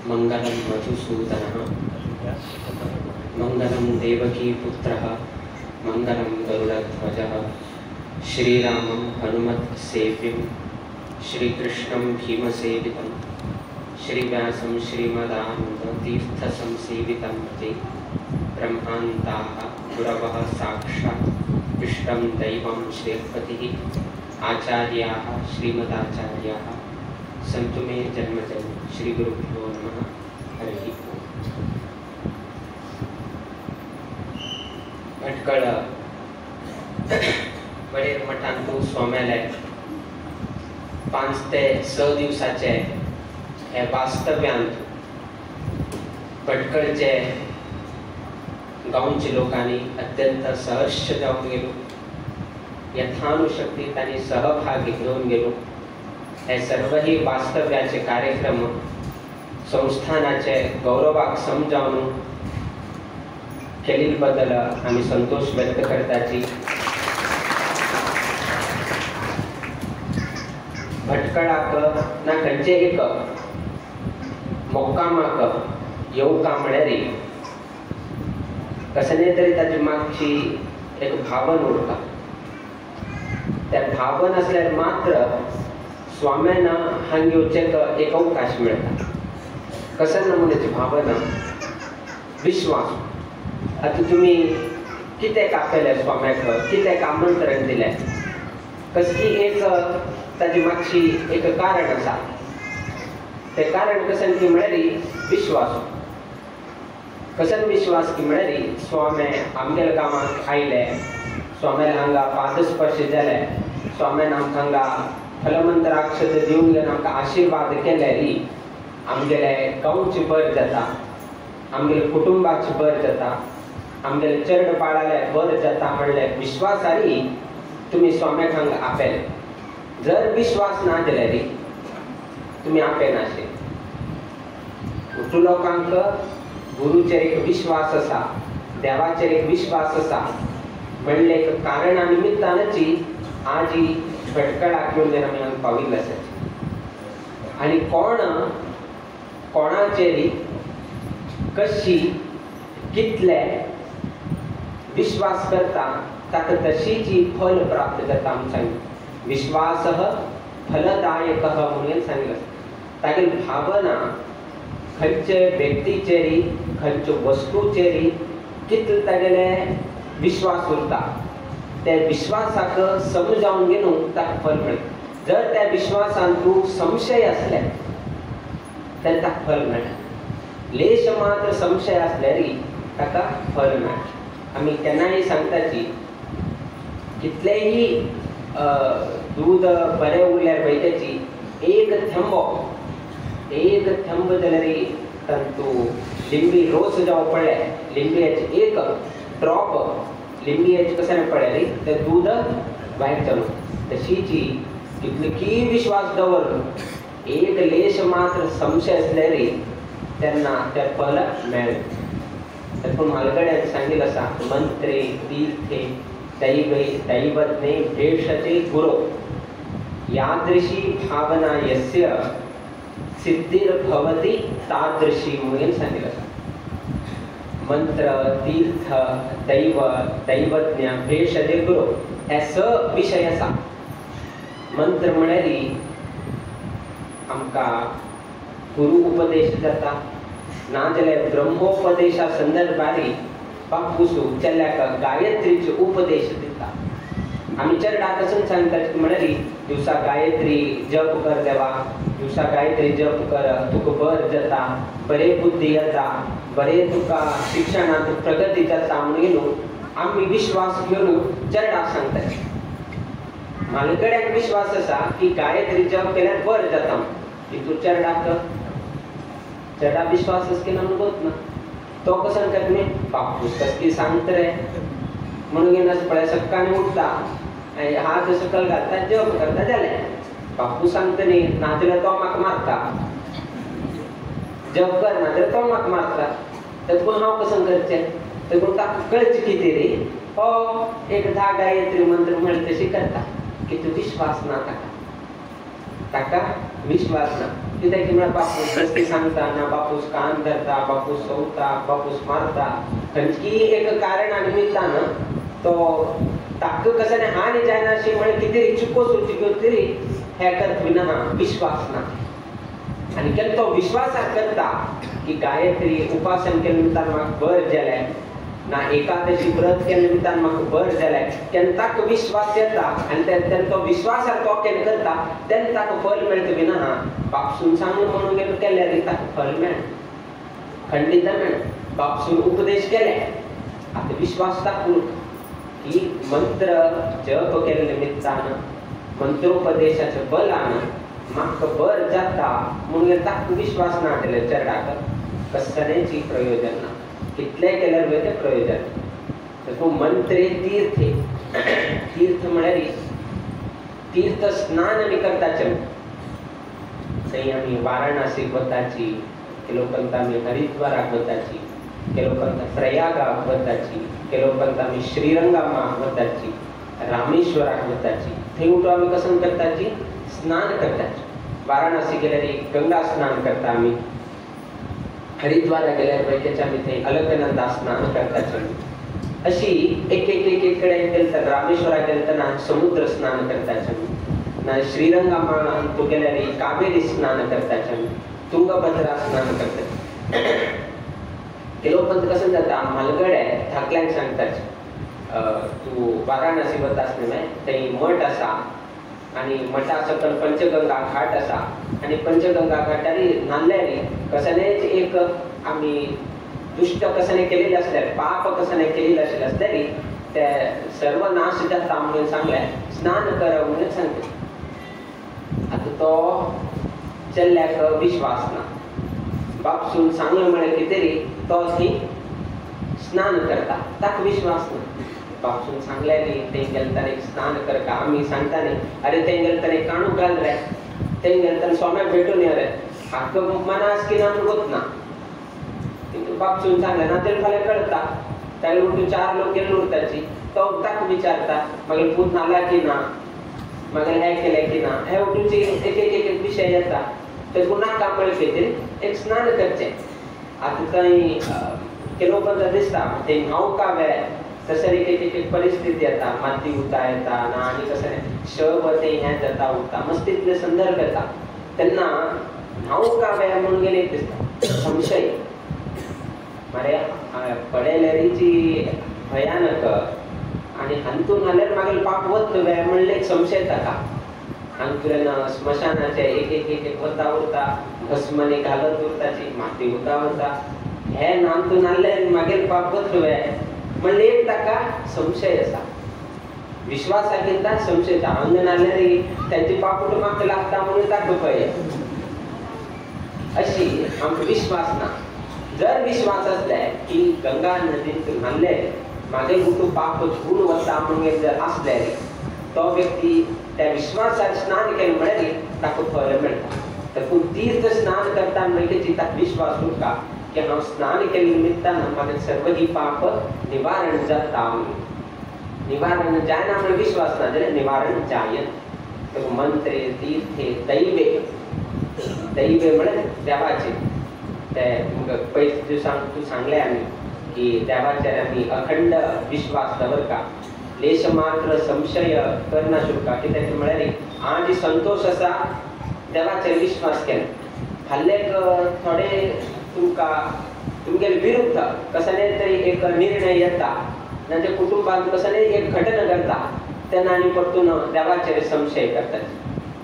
मंगलं मधुसूदनः मंगलं देवकीपुत्रः मंगलं गरुडध्वजः श्रीरामं हनुमत्सेव्यं श्रीकृष्णं भीमसेवितं श्रीव्यासं श्रीमदानन्दतीर्थसंसेवितं ते ब्रह्मान्ताः गुरवः साक्षात् इष्टं दैवं श्रीपतिः आचार्याः श्रीमदाचार्याः सन्तु मे जन्मजन्म। श्रीगुरुभ्यो नमः। हरिः ओम्। भटकळ वडेर मठांतु स्वाम्याले 5 ते 6 दिवसाचे हे वास्तव्यांत भटकळचे गांवचे लोकांनी अत्यंत सहर्ष जावन गेलो, यथानुशक्ती तांणी सहभाग घेवन गेलो। हे सर्वही वास्तव्याचे कार्यक्रम संस्थानाचे गौरवाक समजावन केल्ले बद्दल आमी संतोष व्यक्त करताची। भटकळाक ना खंयचे एक मोक्कामाक येवका म्हळ्यार कसले तरी ताजे मागची एक भावन उरता। त्या भावन आसल्यार मात्र स्वाम्यान हांग येवचेक एक अवकाश मेळटा। कसं नमुन्याची भावना विश्वास। आतां तुमी कितें कापयलें स्वाम्याक, कितें आमंत्रण दिलें, कसली एक ताजी मागची एक कारण आसा। तें कारण कशें की म्हळ्यार विश्वास। कशन विश्वास की म्हळ्यार स्वामी आमगेल्या गांवांत आयले, स्वाम्याले हांगा पादस्पर्श जाले, स्वाम्यान आमकां हांगा फलमंत्राक्षत दिवन घेवन आमकां आशिर्वाद केले, आमगेले गांवची बर जाता, आमगेले कुटुंबाची बर जाता, आमगेले चेरड बाळाले बर जाता म्हणले विश्वासारी तुमी स्वाम्याक हांगा आपयले। जर विश्वास ना जाल्यार तुमी आपयनाशे। लोकांक गुरुचेर एक विश्वास आसा, देवाचेर एक विश्वास आसा म्हणले एक कारणा निमित्तानची आजी भटकळाक येवन आमी हांगा पाविल्ले आसाची। आनी कोण कोणाचेर कशी कितले विश्वास करता ताका तशीची फल प्राप्त जाता। आमी सांगले विश्वास फलदायक म्हणून सांगलें। तागेली भावना खंयचे व्यक्तीचेर खंयचे वस्तूचेर कितले तागेले विश्वास उरता त्या विश्वासाक समजावन घेवन ताका फल मेळटा। जर त्या विश्वासान तूं संशय आसले तर ताका फल मेळटा। लेश मात्र संशय आसल्यार ताका फल मेळटा। आमी केन्नाय सांगताची कितलेही दूध बरें उरल्यार पळय एक थंबो एक थंब जाल्यार तातूंत लिंबी रोस जावं पडले, लिंबियाचे एक ड्रॉप लिंबियाचे कशें पडल्यार तें दूध वायट जालो। तशीची कितली विश्वास दवर एक लेश मात्र संशय आसल्यार तेन्ना तें फल मेळ्ळें। पूण म्हालगड्यान सांगिल्लें आसा मंत्रे तीर्थे दैवे दैवज्ञे भेषजे गुरो यादृशी भावना यस्य सिद्धिर्भवति तादृशी म्हणून सांगिल्लें आसा। मंत्र तीर्थ दैव दैवज्ञ भेषजे गुरो हे स विशय आसा। मंत्र म्हळ्यार आमकां गुरु उपदेश जाता, नाजाल्यार ब्रह्मोपदेशा संदर्भार बापूसू चेल्याक गायत्रीचे उपदेश दिता। आमी चेरडाक कसून सांगतात म्हळ्यार दिवसा गायत्री जप कर देवा, दिवसा गायत्री जप कर, तुका बर जाता, बरे बुद्धी येता, बरे तुका शिक्षणांत प्रगती जाता म्हणून आमी विश्वास घेवन चेरडाक सांगतात। म्हालगड्याक विश्वास आसा की गायत्री जप केल्यार बर जाता, तितून चेरडाक चेरडा विश्वास केला म्हणून गोत ना। तो कसो करता न्ही बापूस कसली सांगता रे म्हणून घेवन पळय सकाळीं उठता आनी हात सकयल घालता जप करता जालें। बापू सांगता न्ही नाजाल्यार तो म्हाका मारता, जप कर नाजाल्यार तो म्हाका मारता, तेतून हांव कसो करचें। तेतून ताका कळचें कितें रे हो एक 10 गायत्री मंत्र म्हळ्यार तशी करता की तूं विश्वास ना ताका, ताका विश्वास ना। कित्याक की म्हळ्यार बापूस रस्ते सांगता ना, बापूस कान धरता, बापूस सोवता, बापूस मारता, खंयची एक कारणा निमित्तान तो ताका कसं हानी जायना अशी म्हळ्यार कितें चुको सुचको तरी हे करत ना, विश्वास ना. आनी केन्ना तो विश्वासाक करता की गायत्री उपासन केले निमित्तान म्हाका बरें जालें ना, एकादशी व्रत केले निमित्तान म्हाका बरें जालें, केन्ना ताका विश्वास येता आनी तेन्ना तो विश्वासाक तो केन्ना करता तेन्ना ताका फल मेळटा बी ना. बापसून सांगलें म्हणून केल्यार ताका फल मेळना, खंडीत मेळना. बापसून उपदेश केले आतां विश्वास ताका उरता की मंत्र जप केले निमित्तान मंत्रोपदेशाच्या बलान म्हाका बरें जाता म्हणून ताका विश्वास ना केल्यार चेरडाक कसलेंच प्रयोजन ना, कितलें केल्यार वय तें प्रयोजन. तशें मंत्रे तीर्थे, तीर्थ म्हळ्यार तीर्थ स्नान आमी करताचे. थंय आमी वाराणसीक वताची, केलो आमी हरिद्वाराक वताची, केलो प्रयागाक वताची, केलो आमी श्रीरंगामाक वताची, रामेश्वराक वताची. थंय उठो आमी कसं करताची, स्नान करताची. वाराणसी गेल्यार गंगा स्नान करता आमी, हरिद्वारा गेल्यार वैकेच्या आमी थंय अलकनंदा स्नान करताची. अशी एक एक एक एक कडेन गेले तर रामेश्वराक गेले तेन्ना समुद्र स्नान करताचे आमी, ना श्रीरंगामा तूं गेल्यार कावेरी स्नान करताचे आमी, तुंगभद्रा स्नान करताचे. केलो कसं जाता म्हालगडे धाकल्यांक सांगताचे, तूं वाराणसी वता आसलें थंय मठ आसा आनी मठा सकयल पंचगंगा घाट आसा आनी पंचगंगा घाटार न्हाल्यार कसलेंच एक आमी दुश्ट कसलें केलेलें आसल्यार, पाप कसलें केलेलें आशिल्लें आसल्यार ते सर्व नाश जाता म्हणून सांगलें, स्नान कर म्हणून सांगलें. आतां तो चेल्ल्याक विश्वास ना, बापसून सांगलें म्हळ्यार कितें तरी तो थंय स्नान करता, ताका विश्वास ना. बापसून सांगलें न्ही थंय गेले ताणें स्नान करता, आमी सांगता न्ही अरे थंय गेले ताणें काणू घाल रे, थंय गेले ताणें स्वाम्याक भेटून यो रे, हाका मनास की ना म्हणून वतना बापसून सांगलें ना तेन्ना फाल्यां कळटा. ताणें उठून चार लोक गेले उरताची, तो ताका विचारता मागीर पूत न्हाला की ना, मागीर हें केलें की ना, हे उठून एक एक एक एक विशय येता. तेका नाका म्हळ्यार कितें एक स्नान करचें. आतां थंय केलो पर्यंत दिसता थंय न्हांवका वे तशें एक एक एक परिस्थिती येता, माती उता येता ना आनी कसलें शब तें हें जाता उरता, मस्त तितले संदर्भ येता. तेन्ना न्हांवका वे म्हणून गेलें एक दिसता संशय, मरे पडेल्यारीची भयानक आनी हातून घाल्यार मागीर पाप वतलो वे म्हणलें एक संशय ताका. हांगतल्यान स्मशानाचे एक एक एक एक वता उरता, भस्मानी घालत उरताची, माती उता उरता, हे नांतून घाल्ल्यार मागीर पाप वतलो वे म्हणलें एक ताका संशय आसा. विश्वासाकिंता संशय हांग नाल्यार तांची पापूट म्हाका लागता म्हणून ताका भंय. अशी आमकां विश्वास ना. जर विश्वास आसले की गंगा नदींत न्हाल्ले मागीर कुटू पाप धुवून वता म्हणून जर आसले तो व्यक्ती त्या विश्वासार स्नान केलें म्हळ्यार ताका फल मेळटा. तर तीर्थ स्नान करता म्हणल्यार ताका विश्वास उरता की हांव स्नान केल्ले निमित्तान म्हाका सर्वगी पाप निवारण जाता. निवारण जायना म्हणून विश्वास ना जाल्यार निवारण जायन. तर मंत्रे तीर्थे दैवे, दैवे म्हळ्यार देवाचे ते पयस दिवसांक तूं सांगलें आमी की देवाचेर आमी अखंड विश्वास दवरका, लेश मात्र संशय करना शुरका. कित्याक म्हळ्यार आज संतोश आसा देवाचेर विश्वास केला, फाल्यां थोडे तुमकां तुमगेले विरुद्ध कसले तरी एक निर्णय येता, तांच्या कुटुंबांत कसले एक घटना घडता तेन्ना आनी परतून देवाचेर संशय करतात.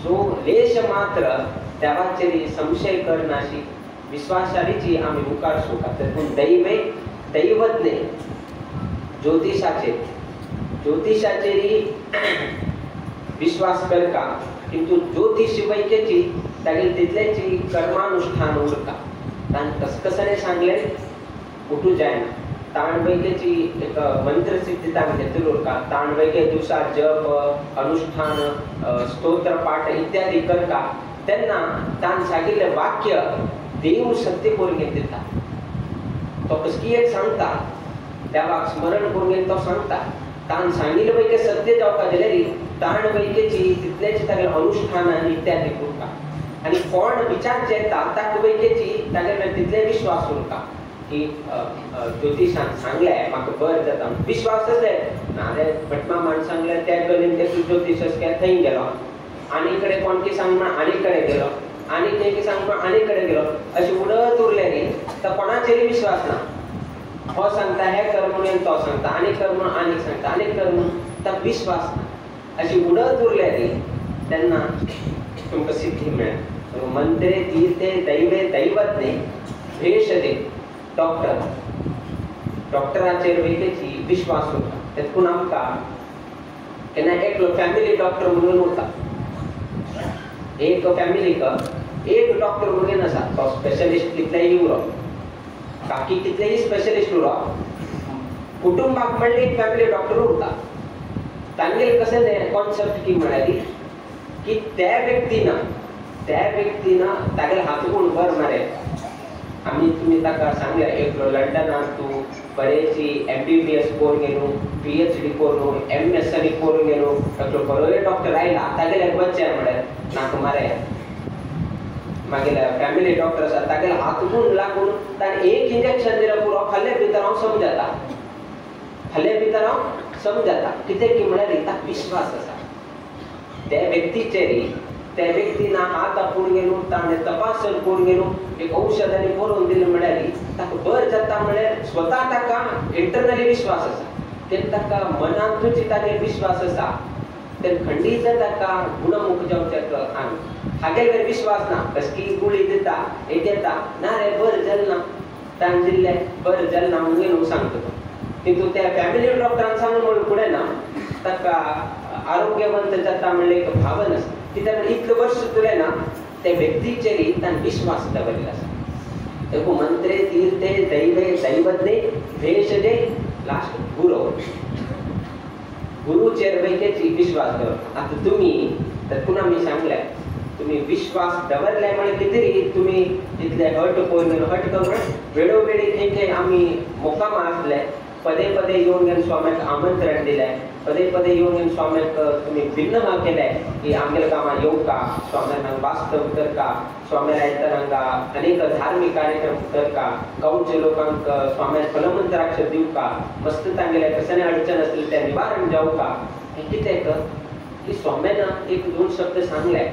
सो लेश मात्र देवाचेर संशय करनाशी विश्वासारीची आमी मुखार सोडटा. पूण दैवे दैवत न्ही, ज्योतिषाचेर ज्योतिषाचेरय विश्वास करता, किंतु ज्योतिष वैक्याची तागेली तितल्याची कर्मानुष्ठान उरता. ताण कसकसने सांगलें उठू जायना. ताण वैक्याची एक मंत्रसिद्धी ताण घेतली उरता. ताण वैक्य दिवसा जप अनुष्ठान स्तोत्र पाठ इत्यादी करता तेन्ना ताण सांगिल्लें वाक्य देव सत्य करून दिता. तो कसकी एक सांगता देवाक स्मरण करून तो सांगता. ताण सांगिल्लें वैक्य सत्य जावपा जाल्यार ताण वैक्यची तितल्याची तागेलें अनुष्ठान आनी इत्यादी उरता. आनी कोण विचारचे येता ताका वैकेची तागे तितले विश्वास उरता की ज्योतिशान सांगलें म्हाका बरें जाता विश्वास आसले नाजाल्यार भटमामान सांगलें त्या गलीन ते ज्योतिश थंय गेलो आनी कडेन कोण की सांग म्हण आनी कडेन गेलो आनी खंय की सांग म्हण आनी कडेन गेलो अशें उडत उरलें न्ही तर कोणाचेरय विश्वास ना. हो सांगता हें कर म्हणून तो सांगता आनी कर म्हणून आनीक सांगता आनी कर म्हणून ताका विश्वास ना. अशी उडत उरलें न्ही तेन्ना तुमकां सिद्धी मेळ्ळी. मंत्रे तीर्थे दैवे दैवज्ञे भेषजे डॉक्टर डॉक्टराचेर वेगळी विश्वास उरता. तेतून आमकां केन्ना एकलो फॅमिली डॉक्टर म्हणून उरता एक फॅमिलीक एक डॉक्टर म्हणून आसा तो स्पेशलिस्ट कितलेय उरो बाकी कितलेय स्पेशलिस्ट उरो कुटुंबाक म्हणल्यार एक फॅमिली डॉक्टर उरता. तांगेले कशें कॉन्सेप्ट की म्हळ्यार की त्या व्यक्तीन तागेले हात कोण बर मारे आमी तुमी ताका सांगलें एकलो लंडनाक तूं बरेची MBBS करून गेलो PhD करून MS करून गेलो एकलो बरोय डॉक्टर आयला तागेले बच्चे म्हळ्यार नाका मारे मागीर फॅमिली डॉक्टर आसा तागेले हात कोण लागून ताणें एक इंजेक्शन दिलें पुरो खाल्ले भितर हांव समजता खाल्ले भितर हांव समजता कितें की म्हळ्यार ताका विश्वास आसा त्या व्यक्तीचेर. त्या व्यक्तीन हात आपूण गेलो ताणें तपासण करून गेलो एक औषध आनी बरोवन दिलें म्हळ्यार ताका बरें जाता म्हळ्यार स्वता ताका इंटरनली विश्वास आसा तेन्ना ताका मनांतूच तागेर विश्वास आसा तेन्ना खंडीत ताका गुणमुख जावचें आंग हागेर विश्वास ना कसली गुळी दिता एक येता ना रे बरें जालें ना ताणें दिल्लें बरें जालें ना म्हणून सांगता तो. तितून त्या फॅमिली डॉक्टरान सांगून म्हणून फुडें ना ताका आरोग्यवंत जाता म्हणल्यार एक भावन आसा कित्याक इतलें वर्स तुलें ना त्या व्यक्तीचेर ताणें विश्वास दवरिल्लो आसा. देखून मंत्रे तीर्थे दैवे दैवज्ञे भेषजे लास्ट गुरो गुरुचेर वैकेची विश्वास दवर. आतां तुमी तर पुन्हा मी सांगलें तुमी विश्वास दवरले म्हळ्यार कितें तुमी इतले हट करून हट करून वेळोवेळी खंय खंय आमी मोकामा आसले पदे पदे येवन घेवन स्वाम्याक आमंत्रण दिलें पदे पदे येवन घेवन स्वाम्याक तुमी भिन्नमा केलें की आमगेल्या कामां येवका स्वाम्यान हांगा वास्तव करका स्वाम्यान आयतार हांगा अनेक धार्मीक कार्यक्रम करका गांवच्या लोकांक स्वाम्यान फलमंत्राक्ष दिवका मस्त तांगेले कसलें अडचण आसली तें निवारण जावका हें कितें की स्वाम्यान एक दोन शब्द सांगले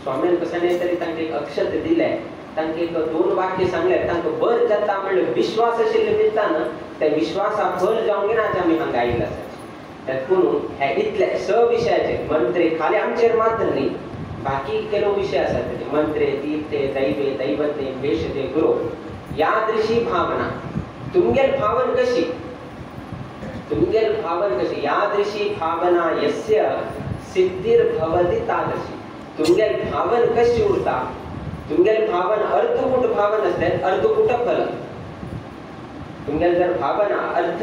स्वाम्यान कसलें तरी तांकां एक अक्षत दिलें तांकां एक दोन वाक्य सांगलें तांकां बरें जाता म्हणल्यार विश्वास आशिल्ले निमतान त्या विश्वासा फल जावंक ना आज आमी हांगा आयिल्ले आसा. त्यातून हे इतले स विशयाचे मंत्रे खाली आमचेर मात्र न्ही बाकी ಕೆಲವು विषय आसा ते मंत्रे तीर्थे दैवे दैवज्ञे भेषजे गुरो यादृशी भावना तुमगेल भावन कशी तुमगेल भावन कशी यादृशी भावना यस्य सिद्धिर्भवति तादृशी. तुमगेल भावन कशी उरता तुमगेल भावन अर्धकूट भावन आसल्यार अर्धकूट फल. तुमगेल जर भावना अर्ध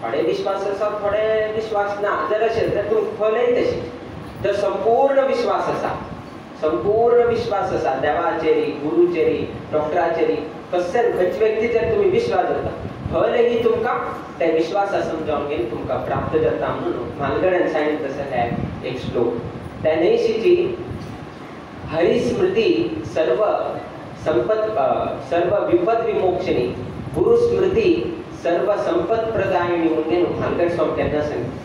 थोडे विश्वास आसा थोडे विश्वास ना जर अशें जाल्यार तुमकां फलय तशें. तर संपूर्ण विश्वास आसा संपूर्ण विश्वास आसा देवाचेरी गुरुचेरी डॉक्टराचेरी कसल्यान खंयच्या व्यक्तीचेर तुमी विश्वास दवरता फल ही तुमकां त्या विश्वासा समजावन घेवन तुमकां प्राप्त जाता म्हणून म्हालगड्यान सांगितलें तशें हें एक श्लोक. त्या न्हयशीची हरिस्मृती सर्व संपत सर्व विपद विमोक्षिणी गुरुस्मृती सर्व संपत प्रदायिणी म्हणून म्हालगड स्वामी त्यांना सांगितलें.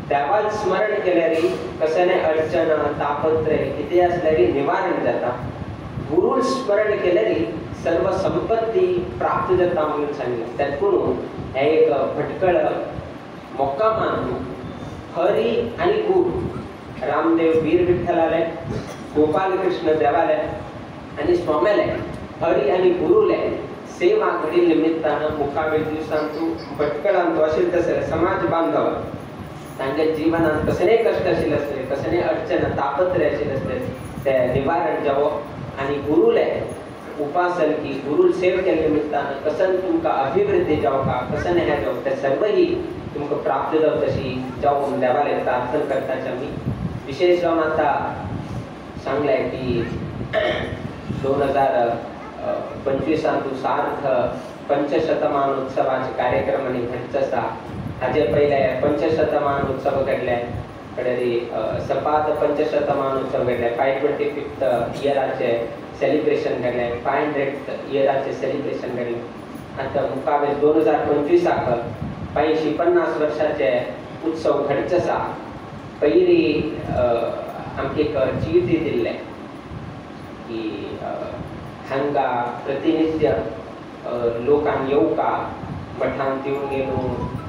देवाक स्मरण केल्यार कसलें अडचण तापत्रय कितें आसल्यार निवारण जाता. गुरू स्मरण केल्यार सर्व संपत्ती प्राप्त जाता म्हणून सांगलें. त्यातून हें एक भटकळ मोकामान हरी आनी गुरू रामदेव वीर विठ्ठलाले गोपाल कृष्ण देवाले आनी स्वाम्याले हरी आनी गुरुले सेवा घडिल्ले निमित्तान मुखावेळ दिवसांतू भटकळांतू अशें तशें समाज बांधव तांच्या जिवनांत कसलेय कश्ट आशिल्ले आसले कसलेय अडचण तापत्रय आशिल्ले आसले ते निवारण जावप आनी गुरुले उपासन की गुरु सेव केल्ले निमित्तान कसन तुमकां अभिवृद्धी जावका कसन हें जावप तें सर्वही तुमकां प्राप्त जावप तशी जावं देवाले प्रार्थना करताच आमी. विशेष जावन आतां सांगलें की 2025 सार्थ पंचशतमानोत्सवाचे कार्यक्रम आनी घडचो आसा. हाजे पयले पंचशतमान उत्सव घडले कडेरी सपाद पंचशतमानोत्सव घडले, 525 इयराचे सेलिब्रेशन घडले, 500 इयराचे सेलिब्रेशन घडले. आतां मुखावेल 2025 550 वर्षाचे उत्सव घडचे आसा. पयली आमकां एक चीट दिल्लें की हांगा प्रतिनिध्य लोकांक येवका मठांत येवन गेलो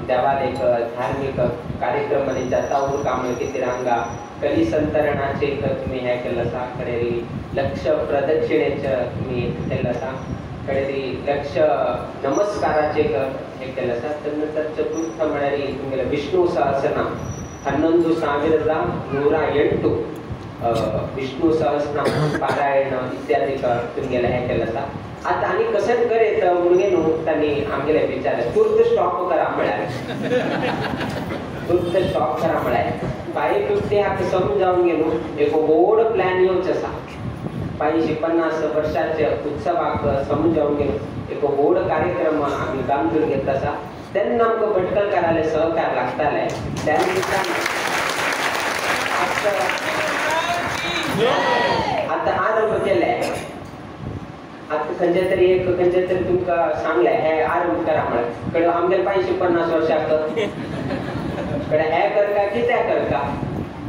देवाक एक धार्मीक कार्यक्रम आनी जाता उरका म्हणून कितें हांगा कली संतरणाचें एक तुमी हें केल्लें आसा, कडेरी लक्ष प्रदक्षिणेचें तुमी केल्लें आसा, कडेरी लक्ष नमस्काराचें एक हें केल्लें आसा. तदनंतर चतुर्थ म्हळ्यार तुमगेलें विष्णु सहस्रनाम 11,108 विष्णु सहस्रनाम पारायण इत्यादी तुमगेलें हें केल्लें आसा. आतां आनी कशेंच करीत म्हणून न्हू तांणी आमगेलें विचारलें तुर्त स्टॉप करा म्हळ्यार, तुर्त स्टॉप करा म्हळ्यार 550 आतां समजावन न्हू एक व्हड प्लॅन येवचो आसा. 550 वर्षाचे उत्सवाक समजावन न्हू एक व्हड कार्यक्रम आमी बांदून घेत आसा. तेन्ना आमकां भटकळकाराले सहकार लागताले. त्या निमित्तान आतां आरंभ केले. आतां खंयचे तरी एक खंयचे तरी तुमकां सांगलें हे आरंभ करा म्हळ्यार कडे आमगेले 550 वर्षाक कडे हे करका कितें करका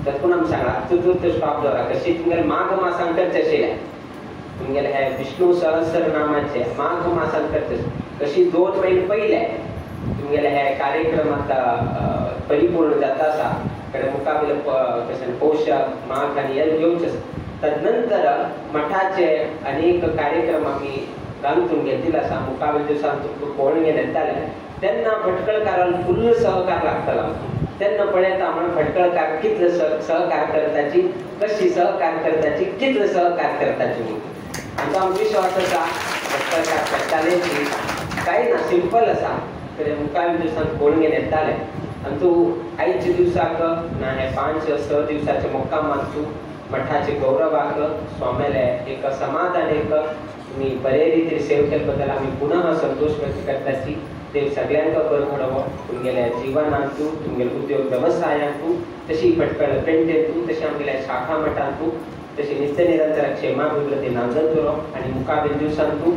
तर कोण आमी सांगला तुर्त स्टॉप दवरा. कशी तुमगेले माघ मासान करचें आशिल्लें तुमगेले हे विष्णु सहस्रनामाचे माघ मासान करचें, कशी 2 म्हयने पयले तुमगेले हे कार्यक्रम आतां परिपूर्ण जाता आसा. कडे मुखावेले कशें पौष माघ आनी हे येवचें आसा. तदनंतर मठाचे अनेक कार्यक्रम आमी गांथून घेतिल्ले आसा. मुखावेले दिवसान तुमकां कोण येताले तेन्ना भटकळकाराक फुल्ल सहकार लागतालो. तेन्ना पळयता म्हण भटकळकार कितले सहकार करताची, कशी सहकार करताची, कितले सहकार करताची म्हणून. आनी तो आमकां विश्वास आसा भटकळकार करताले कांय ना, सिंपल आसा. मुखावेले दिवसान कोण येताले आनी तूं आयच्या दिवसाक ना हे 5-6 दिवसाचे मुक्कामात तूं मठाचे गौरवाक स्वाम्याले एक समाधान एक तुमी बरे रितीन सेव केले बद्दल आमी पुनः संतोष व्यक्त करताची. देव सगळ्यांक बरो घडोवो तुमगेल्या जिवनांतू, तुमगेल्या उद्योग वेवसायांतू, तशी भटकळ पेंटेंतू, तशी आमगेल्या शाखा मठांतू, तशी नित्य निरंतर क्षेमाभिवृद्धी नांदत उरो. आनी मुखावेल दिवसांतू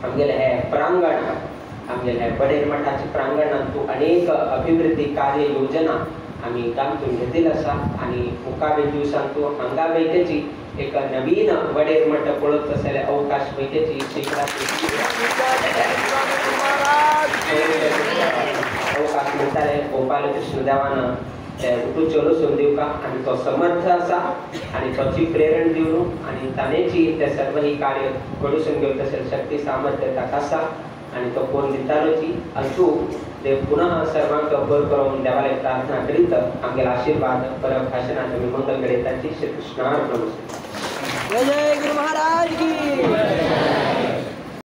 आमगेलें हें प्रांगण, आमगेलें हें बडेर मठाचे प्रांगणांतू अनेक अभिवृद्धी कार्य योजना आमी गांथून घेतिल्ले आसा. आनी मुखावेल दिवसांतू हांगा वैद्याची एक नवीन वडेर मठ पळोवचो जाल्यार अवकाश वैद्याची अवकाश म्हणटाले गोपालकृष्ण देवान ते उठूचे लसून दिवका आनी तो समर्थ आसा आनी तोची प्रेरण दिवन आनी ताणेची ते सर्व ही कार्य घडून घेवता शक्ती सामर्थ्य ताका आसा आनी तो कोण दितालोची. आनी देव पुनः सर्वांक बर करून देवाले प्रार्थना करीत आमगेले आशीर्वाद परब भाशणाचे आमी मंगल घडयताची. श्री कृष्णार्पणमस्तु. जय जय गुरु महाराज की.